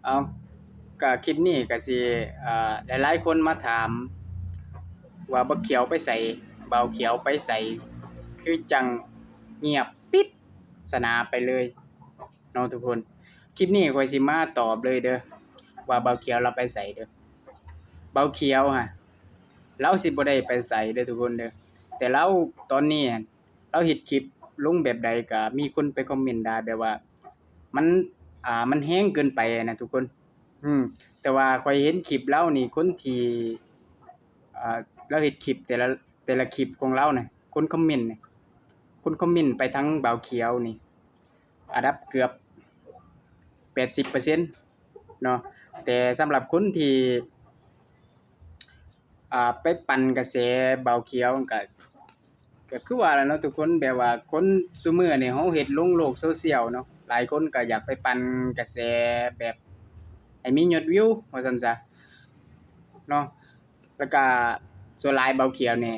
ເອົາ ກະຄລິບນີ້ກະຊິ ເອີ ຫຼາຍໆຄົນມາຖາມວ່າ ບ່າວຂຽວໄປໃສ ບ່າວຂຽວໄປໃສ ຄືຈັ່ງງຽບປິດສະໜາໄປເລີຍເນາະທຸກຄົນ. ຄລິບນີ້ຂ້ອຍຊິມາຕອບເລີຍເດີ ວ່າບ່າວຂຽວລາວໄປໃສເດີ. ບ່າວຂຽວຫັ້ນ ລາວຊິບໍ່ໄດ້ໄປໃສເດີທຸກຄົນເດີ ແຕ່ລາວຕອນນີ້ຫັ້ນ ລາວເຮັດຄລິບລົງແບບໃດກະມີຄົນໄປຄອມເມັນດ່າ ແບບວ່າມັນ ອ່າ ມັນແຮງເກີນໄປນະທຸກຄົນ. ອືມ ແຕ່ວ່າຂ້ອຍເຫັນຄລິບລາວນີ້ ຄົນທີ່ ອ່າ ລາວເຮັດຄລິບແຕ່ລະ ແຕ່ລະຄລິບຂອງລາວນະ ຄົນຄອມເມັນ ຄົນຄອມເມັນໄປທາງບ່າວຂຽວນີ້ ອັນດັບເກືອບແປດສິບເປີເຊັນເນາະ. ແຕ່ສຳລັບຄົນທີ່ ອ່າ ໄປປັ່ນກະແສບ່າວຂຽວ ກະ ກະຄືວ່າລະເນາະທຸກຄົນ ແບບວ່າຄົນຊຸມື້ນີ້ເຮົາເຮັດລົງໂລກໂຊຊຽວເນາະ ຫຼາຍຄົນກະຢາກໄປປັ່ນກະແສແບບໃຫ້ມີຍອດວິວວ່າຊັ້ນຊະເນາະ. ແລ້ວກະສ່ວນຫຼາຍບ່າວຂຽວນີ້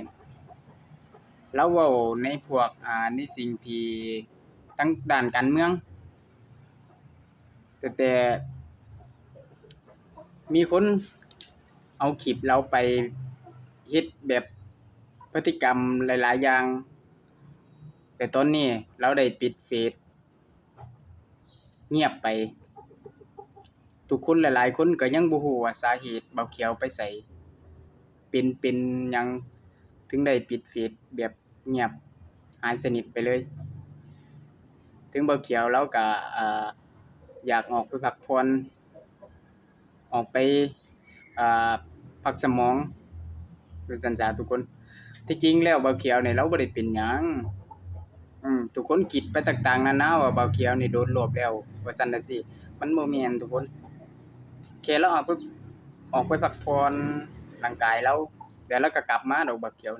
ລາວເວົ້າໃນພວກ ອ່າ ໃນສິ່ງທີ່ທາງດ້ານການເມືອງ ແຕ່ ແຕ່ມີຄົນເອົາຄລິບລາວໄປເຮັດແບບພຶດຕິກຳຫຼາຍໆຢ່າງ ແຕ່ຕອນນີ້ລາວໄດ້ປິດເຟສ ງຽບໄປ. ທຸກຄົນຫຼາຍໆຄົນກະຍັງບໍ່ຮູ້ວ່າສາເຫດບ່າວຂຽວໄປໃສ ເປັນ ເປັນຫຍັງເຖິງໄດ້ປິດເຟສແບບງຽບຫາຍສະໜິດໄປເລີຍ. ເຖິງບ່າວຂຽວລາວກະ ເອີ ຢາກອອກໄປພັກຜ່ອນ ອອກໄປ ເອີ ພັກສະໝອງວ່າຊັ້ນຊະທຸກຄົນ. ທີ່ຈິງແລ້ວບ່າວຂຽວນີ້ລາວບໍ່ໄດ້ເປັນຫຍັງ. ອືມ ທຸກຄົນຄິດໄປຕ່າງໆນານາວ່າບ່າວຂຽວນີ້ໂດນລວບແລ້ວວ່າຊັ້ນນະຊິ ມັນບໍ່ແມ່ນທຸກຄົນ. ແຄ່ລາວອອກໄປ ອອກໄປພັກຜ່ອນຮ່າງກາຍລາວ ແລ້ວລາວກະກັບມາດອກ ບ່າວຂຽວ.